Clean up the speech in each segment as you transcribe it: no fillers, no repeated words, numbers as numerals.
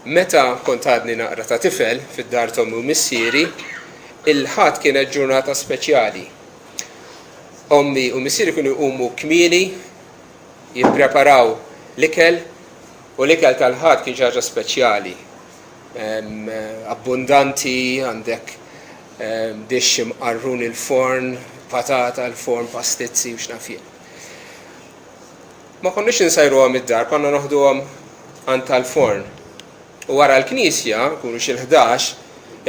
Meta kont għadni naqra ta' tifel fid-dar t'ommi u missieri, il-Ħadd kienet ġurnata speċjali. Ommi u missieri kienu jqumu kmieni, jippreparaw l-ikel u l-ikel tal-Ħadd kien xi ħaġa speċjali. Abbundanti, għandek dixx imqarrun il-forn, patata l-forn, pastizzi u x'naf jien. Ma konniex insajruhom id-dar, konna noħduhom għand tal-forn. U wara l-knisja, nkunu xi l-ħdax,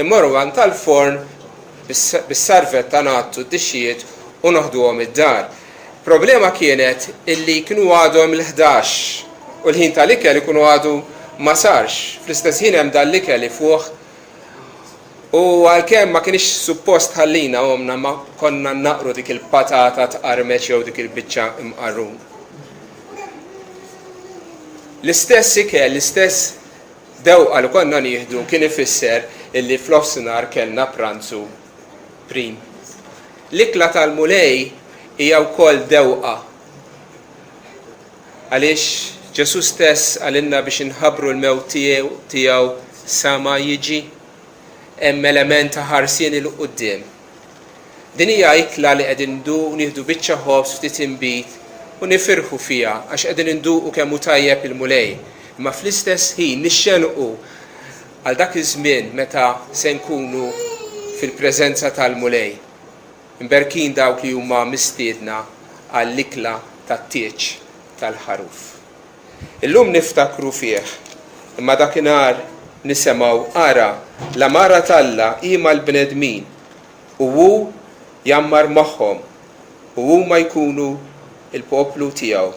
immorru għand tal-forn bis-sarvetta ngħattu d-dixxijiet u noħduhom id-dar. Problema kienet illi kienu għadhom l-ħdax u l-ħin tal-ikel ikunu għadu ma sarx. Fl-istess ħin hemm dan l-ikel ifuħ U għalkemm ma kinitx suppost tħallina ommna ma konna naqru dik il-patata tqarmeċ jew dik il-biċċa imqarrun. L-istess ikel, l-istess dewqa li konna nieħdu kien ifisser illi f'nofsinhar kellna pranzu prim. L-ikla tal-Mulej hija wkoll dewqa. Għaliex Ġesù stess qalilna biex inħabbru l-mewt tiegħu sa ma jiġi. Hemm element ta' ħarsien 'il quddiem. Din hija ikla li qegħdin nduqu, nieħdu biċċa ħobż, ftit inbid u nifirħu fiha għax qegħdin induqu kemm hu tajjeb il-Mulej, imma fl-istess ħin nixxenqu għal dak iż-żmien meta se nkunu fil-preżenza tal-Mulej. Imberkin dawk li huma mistiedna għall-ikla tat-tieġ tal-Ħaruf. Illum niftakru fih, imma dakinhar nisemgħu, Ara, l-għamara t'Alla hi mal-bnedmin, u hu jgħammar magħhom, u huma jkunu l-poplu tiegħu,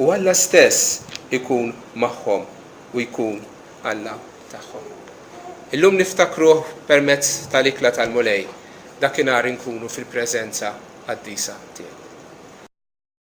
u Alla stess ikun magħhom u jkun Alla tagħhom. Illum niftakruh permezz tal-ikla tal-Mulej, dakinhar inkunu fil-preżenza qaddisa tiegħu.